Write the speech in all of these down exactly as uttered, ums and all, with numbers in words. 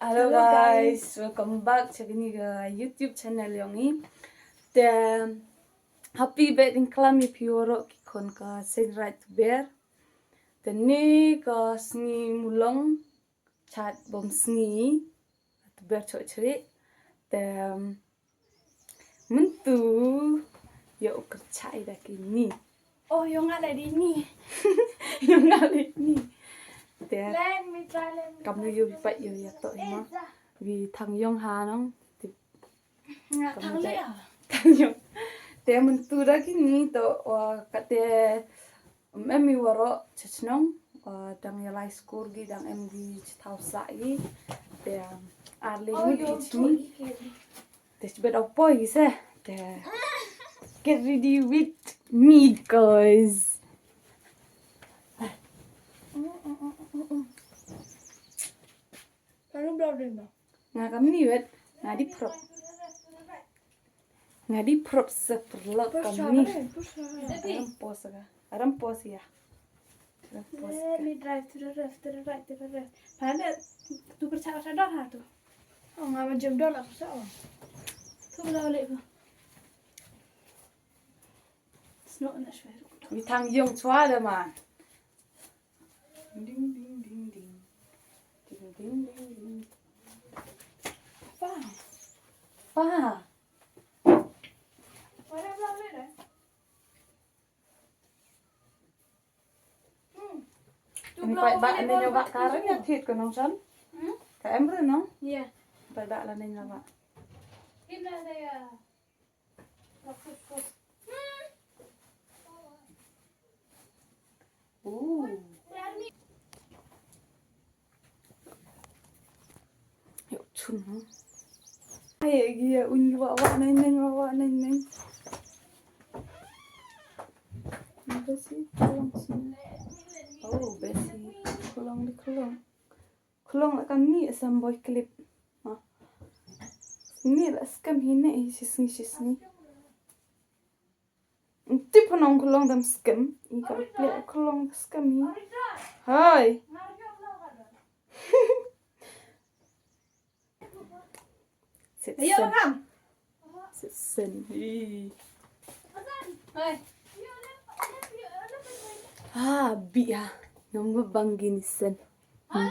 Hello guys, welcome back cha kani ka YouTube channel yong i. Te happy birthday klam i phi waroh ki khon ka Seiñraij Tuber. Te ni ka sngi mulong chat bom sngi Tuber chok chri. Te myntu yow kyrchai da ki ni. Oh, yow nga le di ni. Yow nga le ni. Te let me try, let me kam try. Yow pat yow ya to ima. Wi thang yong ha nong. Te nga kam thang le ya. Thang yong. Te myntu da ki ni to wa kate Em i waroh cha chnong, dang ya lai skur gi, dang em gi cha thaw sah gi. Te ar le ni ki chni. Te chibet au poi gi se. Te get ready with me, guys. Nga kam ni wet, nga di prop. Nga di prop se perlok kam ni. Aram pos ka. Aram pos ya. Aram pos ka. Let me drive to the left, to the right, to the left. Pada tu percaya sa dah tu. Oh, nga ma jem dah lah sa. Tu bela balik ko. It's not an issue. Wi thang yong chwa da ma. Ding, ding, ding, ding. Ding, ding, ding, ding. Pa. Pa. Ni pai ba ni nyawa ka re ni thit ko nong san. Hmm? Ka em re nong? Iya. Pai ba la ni nyawa. Ina da ya. Ooh. Yow chun ha. Ai, gi ya un wa wa neng neng wa wa neng neng. Besi khulong sini. Oh, besi khulong di khulong. Khulong la kam ni asam boy clip. Ha. Ni la skam hi ne hi sisngi sisngi. Tip nong khulong dam skam. I ka ple khulong skam hi. Hai. Sit sen. Sit sen. Ih. Ah, bi ah. Nong bang gini sen. Hmm.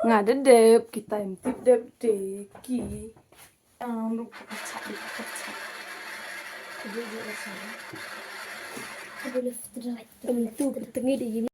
Nga da dep, kita em tip dep de ki. Ang lu ka cha, ka cha. Em tu petengi de ini.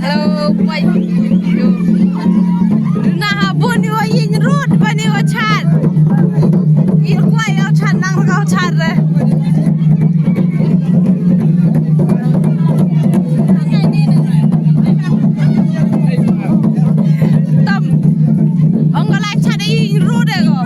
Hello, bhai. Yo. Na ha bun yo yin rut bani wa chat. Yo kwai yo chat nang rau chat re. Tam. Ong ka lai chat yin rut e ko.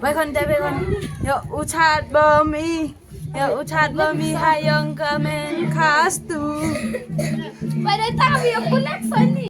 Bai khon te, bai khon. Yo, u chat bom i. Ya u chat ba mi ha yong ka men khas tu. Bai dai ta mi ya kunak sani.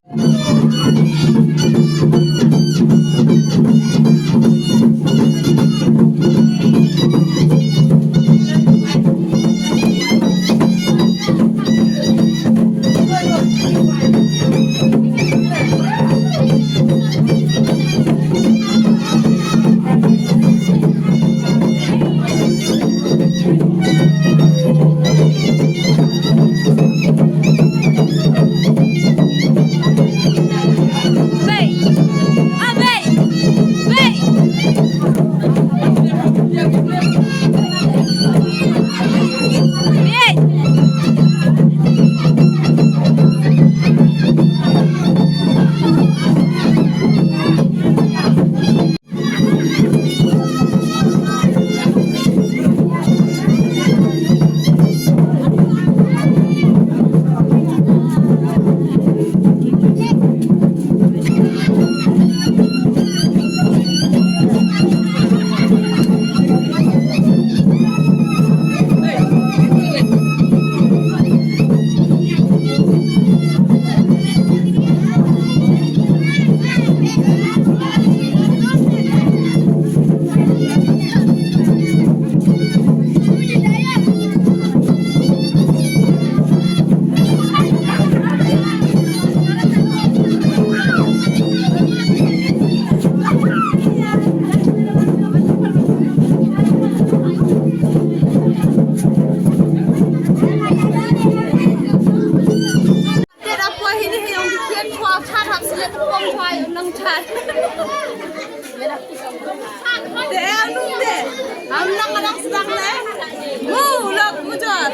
Te da poi hini hi ong di kien chwa chat hap sile pom chwa ong nang chat. Te e anu te. Am nang nang sedang le. Mu lok mujor.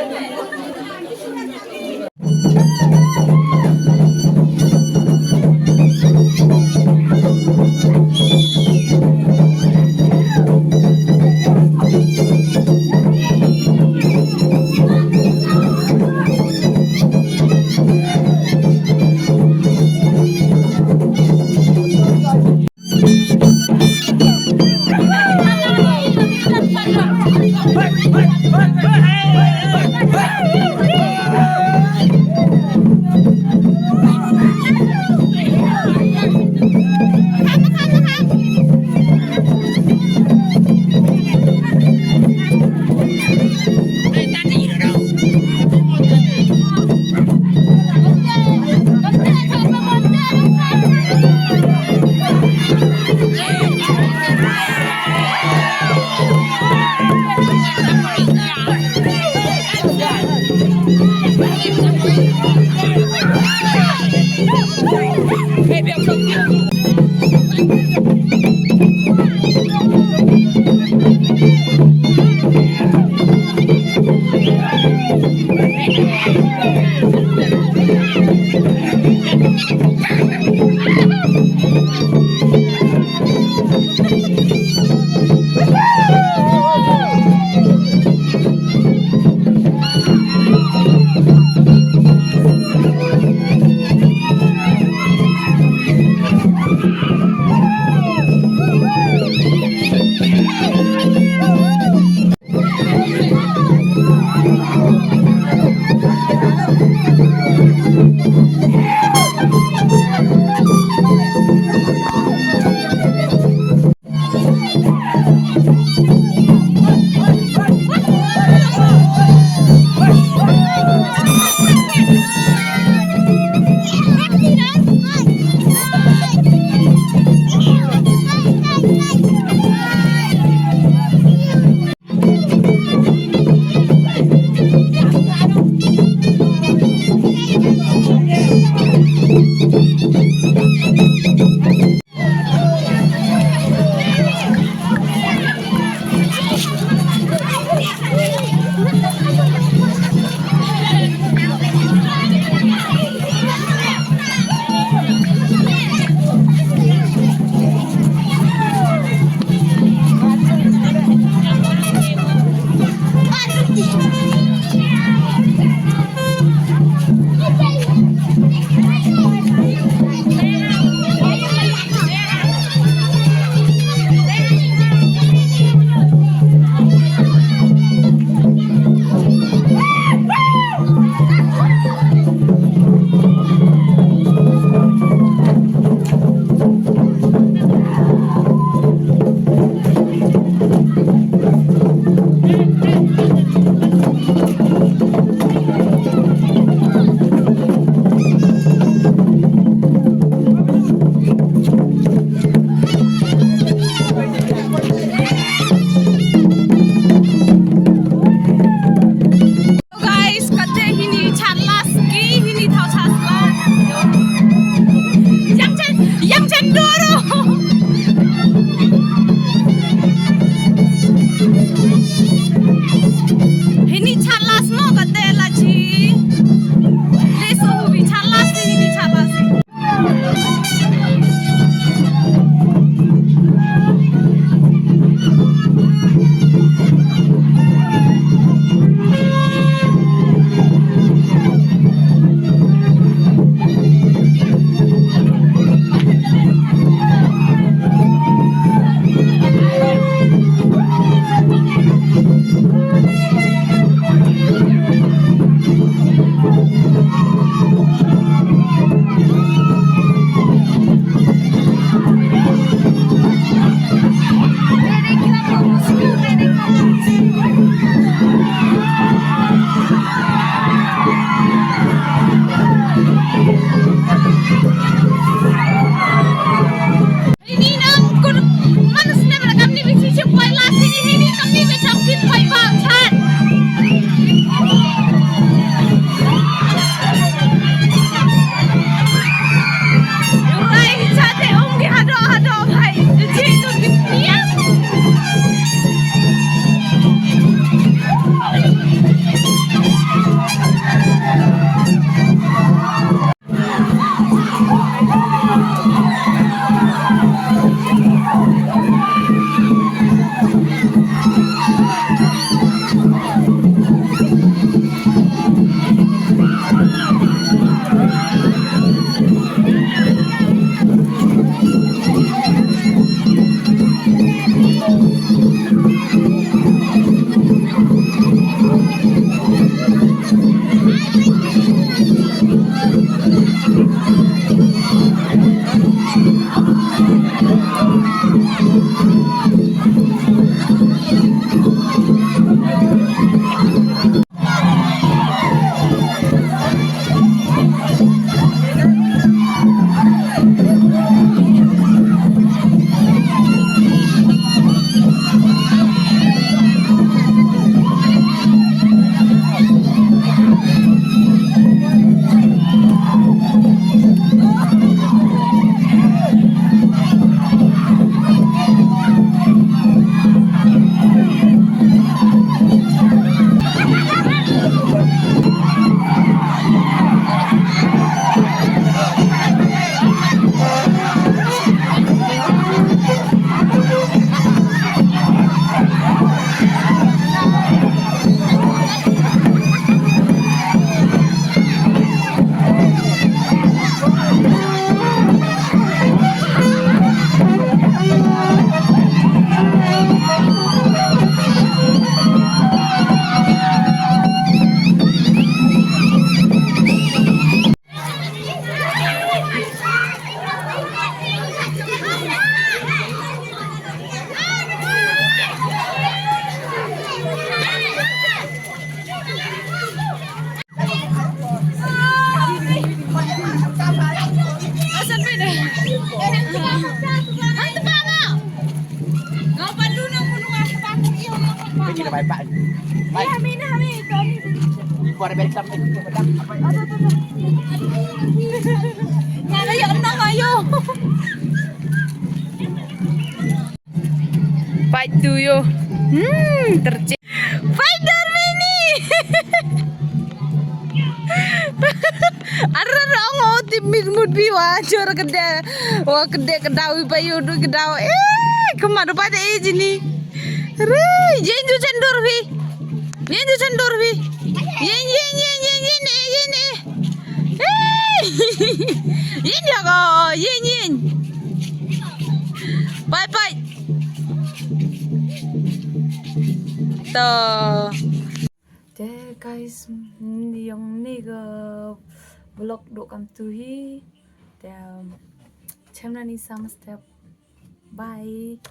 Bye. Bye. Ini, ini, ini, ini. Ini buat rebel kita, kita, kita. Aduh, aduh, aduh. Nggak ada yang kena, ayo. Fight to you. Hmm, tercik. Fight Darmini. Arang o tip mit mut bi wa jor kede. Wa kede kedaw i payu du kedaw. Eh, kemar pa de jini. Re, yen ju chendur bi. Yen ju chendur bi. Yen, yen, yen, yen, yen, eh, yen, eh. Eh. Yen ya ko, yen, yen. Bye, bye. To. Te guys, mm, yong ni ka vlog du kam tu hi. Te, chem na ni sama step. Bye.